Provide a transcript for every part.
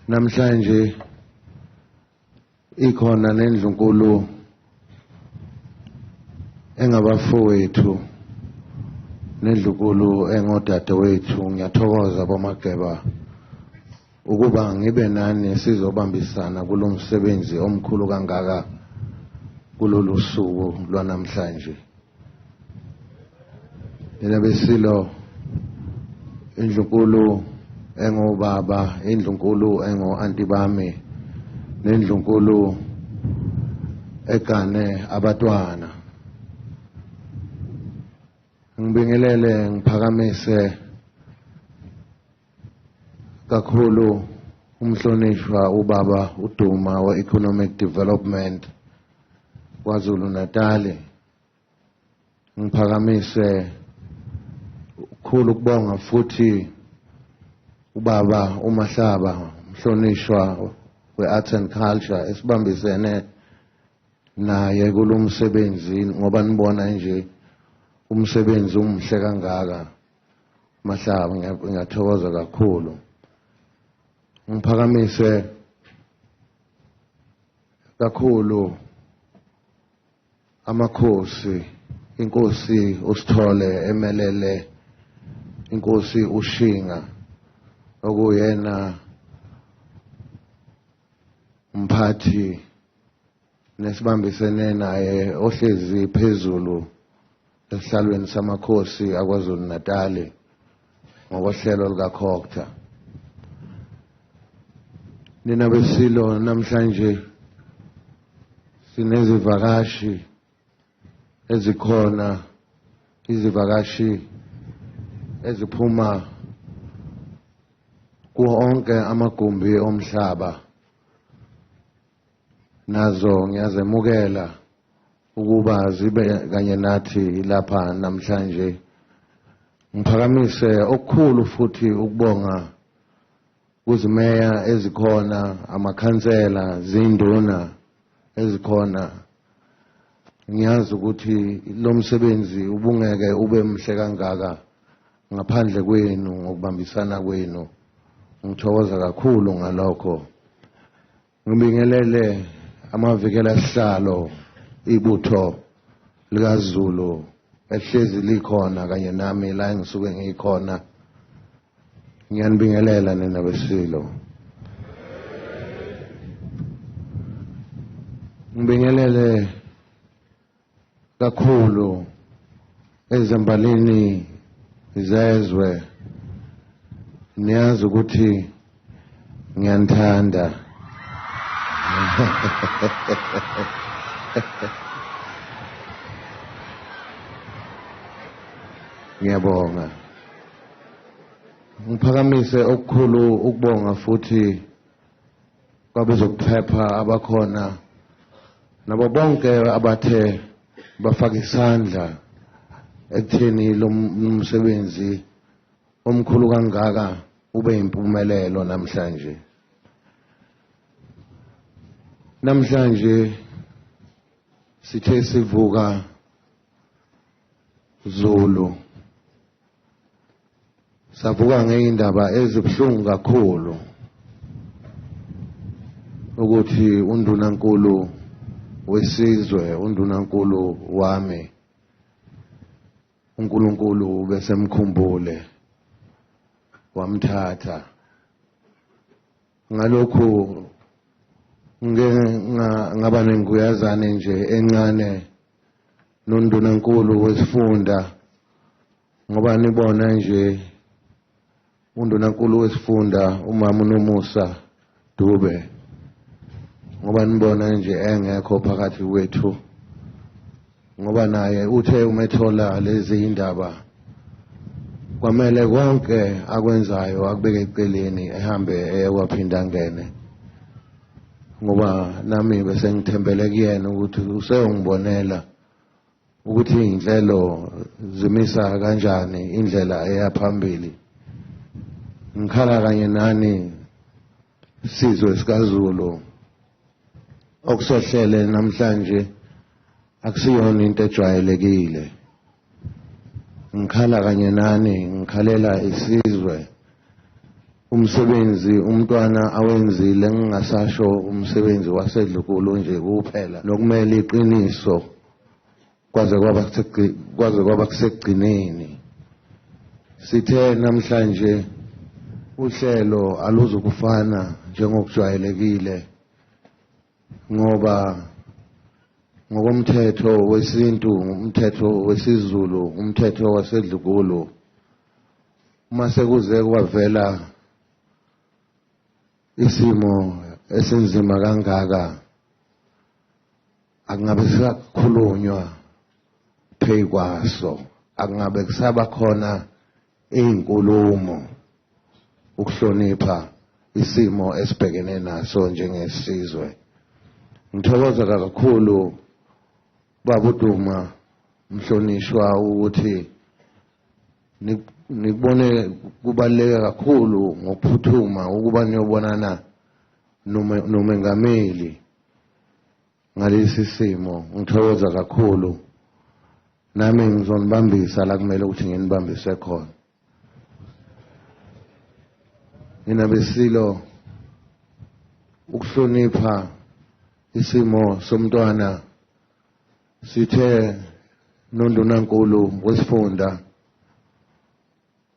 Namhlanje ikhona nendlunkulu engabafowethu nendlunkulu engodadewethu. Ngiyathokoza boMageba ukuba ngibe nani sizobambisana kulo msebenzi omkhulu kangaka kulolu suku lwanamhlanje. Nina besilo, indlunkulu engobaba, indlunkulu engo-anti bami, nendlunkulu egane abatwana, ngibingelele ngiphakamise kakhulu umhlonishwa ubaba uDuma we-Economic Development KwaZulu Natal. Ngiphakamise ukukhulu ukubonga futhi ubaba uMahlaba, umhlonishwa we-Arts and Culture, esibambisene naye kulomsebenzi, ngoba nibona nje umsebenzi umuhle kangaka. Mahlaba, ngiyathokoza kakhulu. Ngiphakamise kakhulu amakhosi, inkosi uSithole emelele inkosi uShinga, okuyena umphathi nesibambisene naye ohlezi phezulu esihlalweni samakhosi akwaZulu Natal ngokohlelo likaCogta. Nina besilo, namhlanje sinezivakashi ezikhona, izivakashi eziphuma kuwo onke amagumbi omhlaba. Nazo ngiyazemukela ukuba zibe kanye nathi lapha namhlanje. Ngiphakamise okukhulu futhi ukubonga kuzimeya ezikhona, amakhansela, zinduna ezikhona. Ngiyazi ukuthi lo msebenzi ubungeke ube mhle kangaka ngaphandle kwenu, ngokubambisana kwenu. Ngithokoza kakhulu ngalokho. Ngibingelele amavikela sihlalo, ibutho likaZulu ehlezi likhona kanye nami la engisuke ngikhona. Ngiyanibingelela nina besilo. Ngibingelele kakhulu ezimbalini zezwe. Niyazi ukuthi ngiyanithanda. Ngiyabonga. Ngiphakamise okukhulu ukubonga futhi kwabezokuphepha abakhona nabo bonke abathe bafaka isandla ekutheni lo msebenzi omkhulu kangaka ube impumelelo namhlanje. Namhlanje sithe sivuka Zulu, savuka ngeindaba ezibuhlungu kakhulu ukuthi undunankulu wesizwe, undunankulu wami, uNkulunkulu besemkhumbule wamthatha. Ngalokhu ngike ngaba nenguyazane nje encane nondunankulu wesifunda, ngoba nibona nje undunankulu wesifunda umama uNomusa Dube, ngoba nibona nje engekho phakathi kwethu, ngoba naye uthe umethola lezi indaba kwamele konke akwenzayo akubeke eceleni ehambe eyekwaphinda angene, ngoba nami bese ngithembele kuyena ukuthi useyongibonela ukuthi iy'nhlelo zimisa kanjani indlela eya phambili. Ngikhala kanye nani sizwe sikaZulu, okusehlele namhlanje akusiyona into ejwayelekile. Ngikhala kanye nani, ngikhalela isizwe. Umsebenzi umntwana awenzile, ngingasasho umsebenzi wasedlukulu nje kuphela, nokumele iqiniso kwaze kwaba kusekugcineni. Sithe namhlanje uhlelo aluzukufana njengokujwayelekile, ngoba ngokomthetho wesintu, umthetho wesiZulu, umthetho wasedlukulu, uma sekuze kwavela isimo esinzima kangaka, akungabe sisakhulunywa phezu kwaso, akungabe kusaba khona iy'nkulumo ukuhlonipha isimo esibhekene naso njengesizwe. Ngithokoza kakhulu Baba uDuma, mhlonishwa, ukuthi nikubone kubaluleke kakhulu ngokuphuthuma ukuba niyobonana nomengameli ngalesi simo. Ngithokoza kakhulu, nami ngizonibambisa la kumele ukuthi nginibambise khona. Nina besilo, ukuhlonipha isimo somntwana, sithe nondunankulu wesifunda,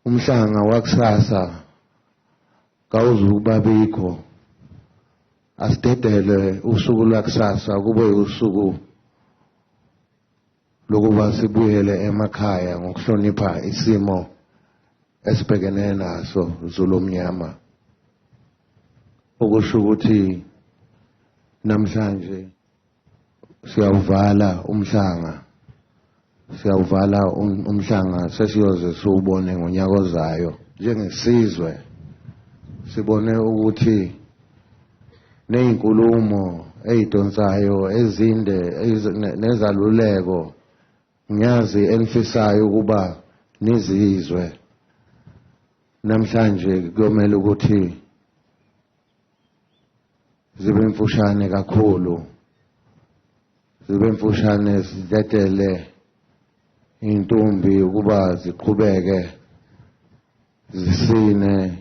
umhlanga wakusasa kawuzubabikho, asidedele usuku lwakusasa kube usuku lokuba sibuyele emakhaya ngokuhlonipha isimo esibhekene naso, Zulu omnyama. Okusho ukuthi namhlanje siyawuvala umhlanga, siyawuvala umhlanga, sesiyoze siwubone ngonyaka ozayo. Njengesizwe sibone ukuthi nezinkulumo ezidonsayo ezinde nezaluleko, ngiyazi enifisayo ukuba nizizwe namhlanje, kuyomela ukuthi zibe mfushane kakhulu, zibe mfushane, sidedele intombi ukuba ziqhubeke zisine.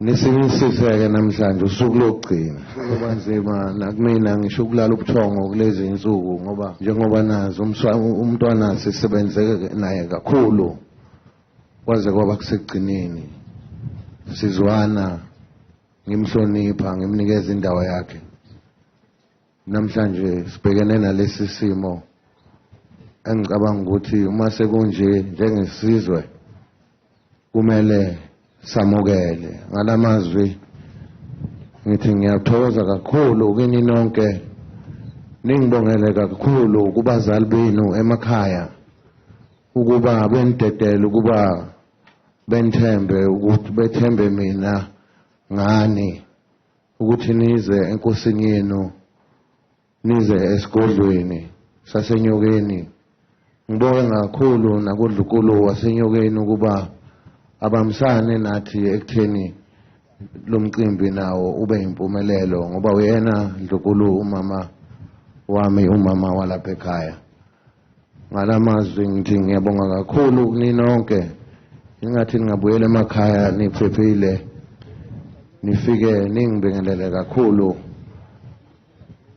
Nisinisise-ke namhlanje usuku lokugcina. Kuzoba nzima nakumina ngisho ukulala ubuthongo kulezi insuku, ngoba njengoba nazi umntwana sisebenze naye kakhulu kwaze kwaba kusekugcineni, sizwana, ngimhlonipha, ngimnikeza indawo yakhe. Namhlanje sibhekene nalesi simo engicabanga ukuthi uma sekunje njengesizwe kumele samukele. Ngalamazwi ngithi ngiyathokoza kakhulu kini nonke, ningibongele kakhulu kubazali benu emakhaya ukuba benidedele, ukuba benithembe, ukuthi bethembe mina ngani ukuthi nize enkosini yenu, nize esigodlweni saseNyokeni. Ngibonge kakhulu nakudlukulu waseNyokeni ukuba abambisane nathi ekutheni lo mcimbi nawo ube impumelelo, ngoba uyena Ndlukulu umama wami, umama walapha ekhaya. Ngalamazwi ngithi ngiyabonga kakhulu kuninonke, ingathi ningabuyela emakhaya niphephile, nifike ningibingelele kakhulu.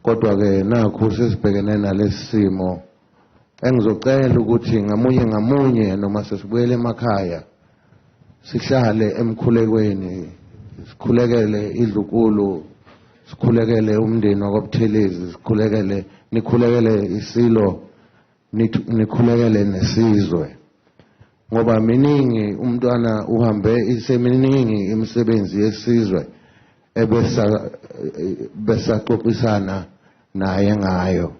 Kodwa-ke nakhu sesibhekene nalesi simo, engizocela ukuthi ngamunye ngamunye noma sesibuyele emakhaya sihlale emkhulekweni, sikhulekele idlukulu, sikhulekele umndeni wakwaButhelezi, sikhulekele, nikhulekele isilo, nikhulekele nesizwe, ngoba miningi umntwana uhambe iseminingi imisebenzi yesizwe ebesa besaxoxisana naye ngayo,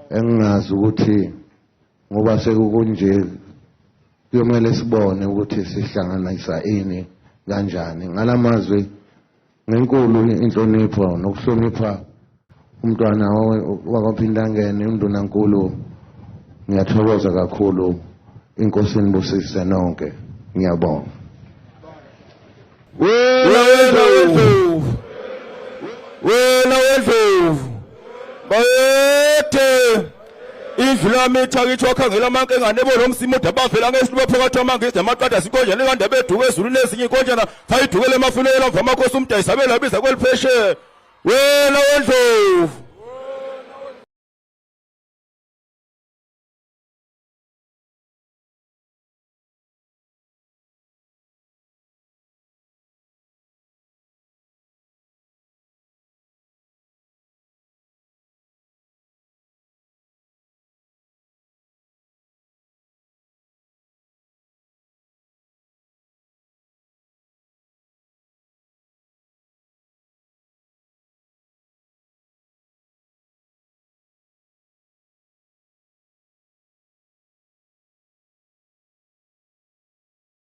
engingazi ukuthi ngoba sekukunje kuyomele sibone ukuthi sihlanganisa ini kanjani. Ngalamazwi, ngenkulu inhlonipho nokuhlonipha umntwana wakwaPhindangene, undunankulu, ngiyathokoza kakhulu. Inkosi nibusise nonke, ngiyabonga. Wena wendlovu, wena wendlovu, bayethe indlu. Vula amitha kithi wakhangela amankengane ebo nomsimuda bavela ngesituba phakathi amangisi namaqada sinkonjana ikandaba eduka ezulwini ezinye inkonjana sayidukele emafunela mva amakhosi umdayisabela abiza kweliphesheya wena wendlovu.